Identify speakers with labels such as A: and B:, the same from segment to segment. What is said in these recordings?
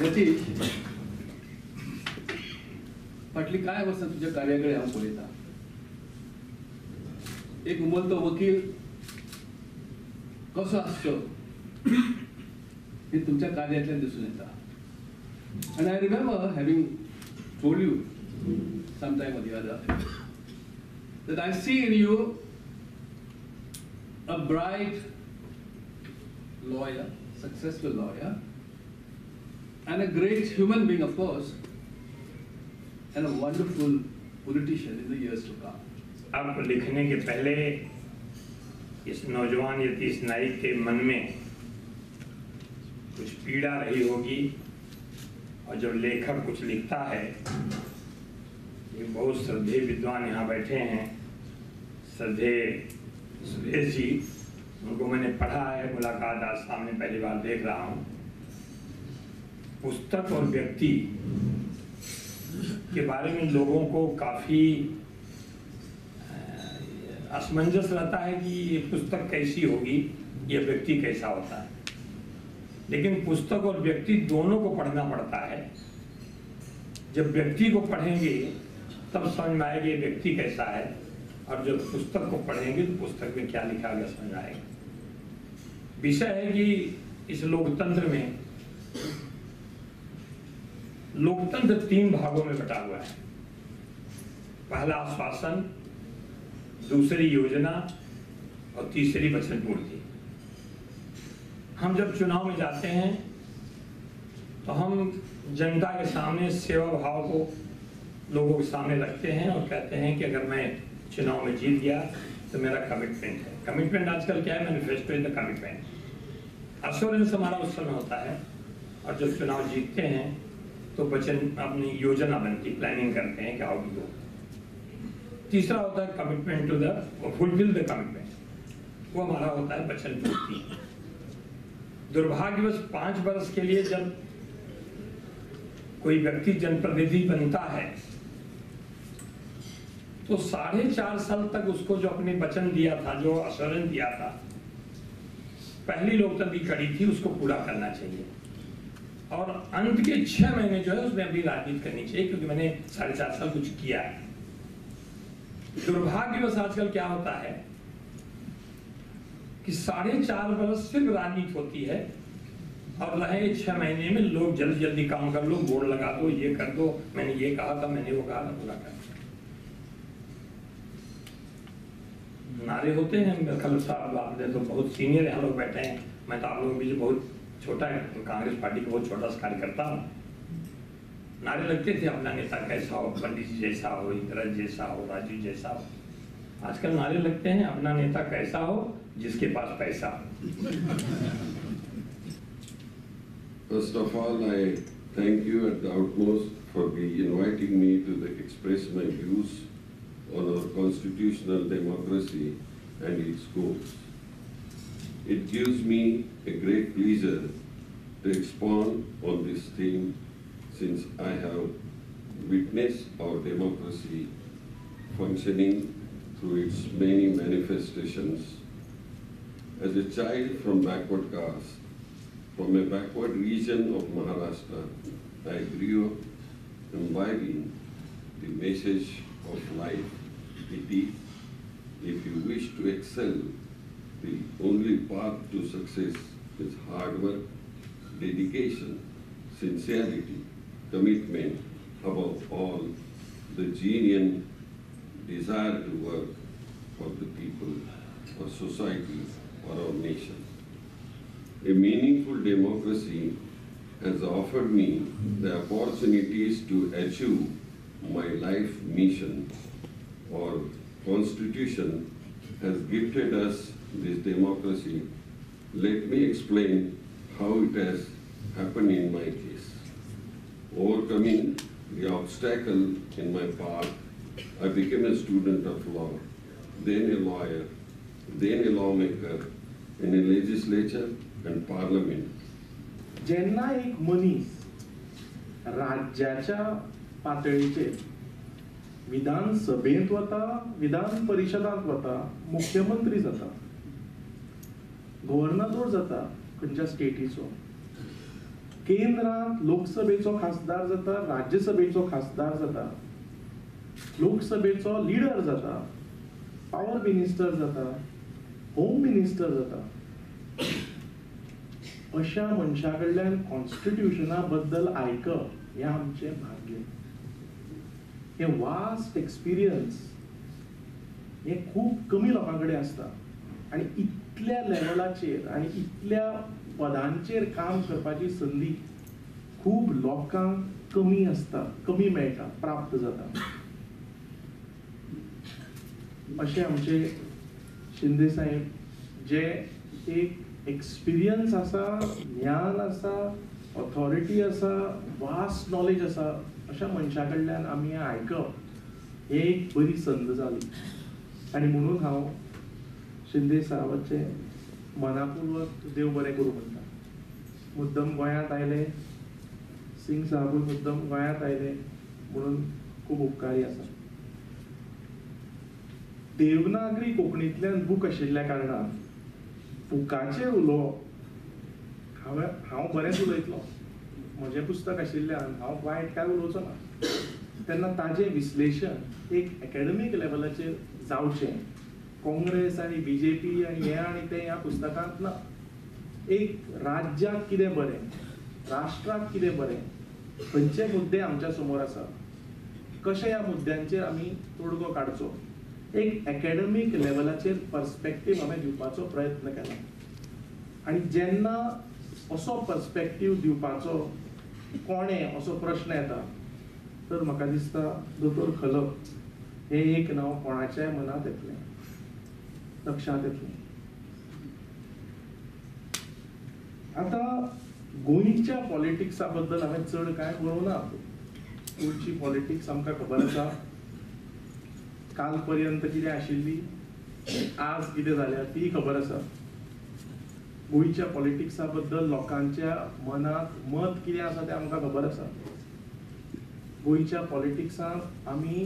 A: यतीश, फाटलीं कांय वर्सां तुज्या कार्या कडेन हांव पळयतां. एक उमलतो वकील कसो आसचो हें तुमच्या कार्यांतल्यान दिसून येता. And I remember having told you sometime or the other that I see in you a bright lawyer, successful lawyer, and a great human being, of course, and a wonderful politician in the years to come.
B: अब लिखने K पहले इस नौजवान Yatish Naik K मन में कुछ पीड़ा रही होगी, और जब लेखक कुछ लिखता है, ये बहुत श्रद्धेय विद्वान यहाँ बैठे हैं, श्रद्धेय सुरेश जी, उनको मैंने पढ़ा है, मुलाकात आज सामने पहली बार देख रहा हूँ। पुस्तक और व्यक्ति के बारे में लोगों को काफ़ी असमंजस रहता है कि ये पुस्तक कैसी होगी, ये व्यक्ति कैसा होता है, लेकिन पुस्तक और व्यक्ति दोनों को पढ़ना पड़ता है। जब व्यक्ति को पढ़ेंगे तब समझ में आएगा ये व्यक्ति कैसा है, और जब पुस्तक को पढ़ेंगे तो पुस्तक में क्या लिखा गया समझ आएगा। विषय है कि इस लोकतंत्र में, लोकतंत्र तीन भागों में बटा हुआ है। पहला आश्वासन, दूसरी योजना और तीसरी वचन पूर्ति। हम जब चुनाव में जाते हैं तो हम जनता के सामने सेवा भाव को लोगों के सामने रखते हैं और कहते हैं कि अगर मैं चुनाव में जीत गया तो मेरा कमिटमेंट है। कमिटमेंट आजकल क्या है? Manifesto is the commitment. Assurance हमारा उस समय होता है, और जब चुनाव जीतते हैं तो वचन, अपनी योजना बनती, प्लानिंग करते हैं कि how to go. तीसरा होता है commitment to the fulfil the commitment, वो हमारा होता है वचन पूर्ति। दुर्भाग्यवश 5 वर्ष के लिए जब कोई व्यक्ति जनप्रतिनिधि बनता है तो 4.5 साल तक उसको जो अपने वचन दिया था, जो आश्वासन दिया था, पहली लोकतंत्र की कड़ी थी, उसको पूरा करना चाहिए। और अंत के 6 महीने जो है उसमें अपनी राजनीति करनी चाहिए, क्योंकि मैंने 4.5 साल कुछ किया है। दुर्भाग्यवश आजकल क्या होता है कि 4.5 वर्ष सिर्फ राजनीति होती है, और रहे 6 महीने में लोग जल्दी जल्दी काम कर लो, बोर्ड लगा दो, ये कर दो, मैंने ये कहा था, मैंने वो कहा था, पूरा कर। नारे होते हैं। कल साहब आपने तो बहुत सीनियर यहाँ लोग बैठे हैं, मैं तो आप लोगों के बीच बहुत छोटा, कांग्रेस पार्टी का बहुत छोटा सा कार्यकर्ता हूँ। नारे लगते थे, अपना नेता कैसा हो, पंडित जी जैसा हो, इंदिरा जैसा हो, राजीव जैसा हो। आजकल नारे लगते हैं, अपना नेता कैसा हो, जिसके पास पैसा हो।
C: First of all, I thank you at the utmost for inviting me to express my views on our constitutional democracy and its goals. It gives me a great pleasure to expound on this theme, since I have witnessed our democracy functioning through its many manifestations. As a child from backward caste, from a backward region of Maharashtra, I grew up imbibing the message of life. It is, if you wish to excel, the only path to success is hard work, dedication, sincerity, commitment, above all, the genuine desire to work for the people, for society, for our nation. A meaningful democracy has offered me the opportunities to achieve my life mission. Our constitution has gifted us this democracy. Let me explain how it has happened in my case. Overcoming the obstacle in my path, I became a student of law, then a lawyer, then a lawmaker in a legislature and parliament.
D: जेन्ना एक मनीस राज्याच्या पातळीचेर विधानसभेंत वता, विधान परिशदांत वता, मुख्यमंत्री जाता, गव्हर्नर जाता खंयच्या स्टेटीचो, केंद्रांत लोकसभेचो खासदार जाता, राज्यसभेचो खासदार जाता, लोकसभेचो लिडर जाता, पावर मिनिस्टर जाता, होम मिनिस्टर जाता, अशा मनशा कडल्यान कॉन्स्टिट्युशना बद्दल आयकप हें आमचें भाग्य. हें वास्ट एक्सपिरियन्स हें खूब कमी लोकां कडेन आसता आनी इतल्या लेवलाचेर आनी इतल्या पदांचेर काम करपाची संदी खूब लोकांक कमी आसता, कमी मेळटा, प्राप्त जाता. अशें आमचे शिंदे साहेब जे एक एक्सपिरियन्स आसा, ज्ञान आसा, ऑथॉरिटी आसा, वास्ट नॉलेज आसा, अशा मनशा कडल्यान आमी हें आयकप हें एक बरी संद जाली आनी म्हणून हांव शिंदे साहेबाचें मनापूर्वक देव बरें करूं म्हणटा. मुद्दम गोंयांत आयले, सिंग साहबूय मुद्दम गोंयांत आयले म्हणून खूब उपकारी आसा. देवनागरी कोंकणींतल्यान बूक आशिल्ल्या कारणान बुकाचेर उलोवप हांव बरेंच उलयतलो, म्हजें पुस्तक आशिल्ल्यान हांव वायट काय उलोवचो ना. तेन्ना ताजें विश्लेशण एक एकेडमीक लेवलाचेर जावचें, काँग्रेस आनी बीजेपी आनी हें आनी तें ह्या पुस्तकांत ना. एक राज्याक कितें बरें, राष्ट्राक कितें बरें, खंयचे मुद्दे आमच्या समोर आसा, कशे ह्या मुद्द्यांचेर आमी तोडगो काडचो, एक एकेडमीक लेवलाचेर पर्सपेक्टीव हांवें दिवपाचो प्रयत्न केला. आनी जेन्ना असो पर्सपेक्टीव दिवपाचो कोणें असो प्रश्न येता तर म्हाका दिसता दोतोर खलप हें एक नांव कोणाच्याय मनांत येतलें, लक्षांत येतलें. आतां गोंयच्या पॉलिटिक्सा बद्दल हांवें चड कांय बरोवना. गोंयची पॉलिटिक्स आमकां खबर आसा, काल पर्यंत कितें आशिल्ली, आज कितें जाल्या ती खबर आसा. गोंयच्या पॉलिटिक्सा बद्दल लोकांच्या मनांत मत कितें आसा तें आमकां खबर आसा. गोंयच्या पॉलिटिक्सांत आमी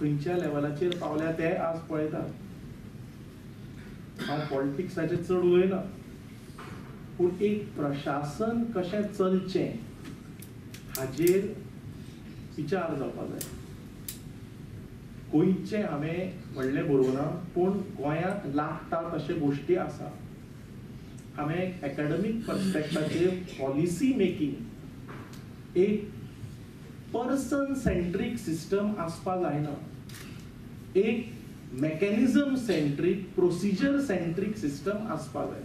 D: खंयच्या लेवलाचेर पावल्या ते आज पळयतात. हांव पॉलिटिक्साचेर चड उलयना, पूण एक प्रशासन कशें चलचें हाजेर विचार जावपा जाय. गोंयचें हांवें व्हडलें बरोवना, पूण गोंयांक लागता तशे गोश्टी आसा. हांवें एकाडमीक पर्सपेक्टाचेर पॉलिसी मेकिंग एक पर्सन सेंट्रीक सिस्टम आसपा जायना, एक mechanism centric, procedure centric system आसपा जाय.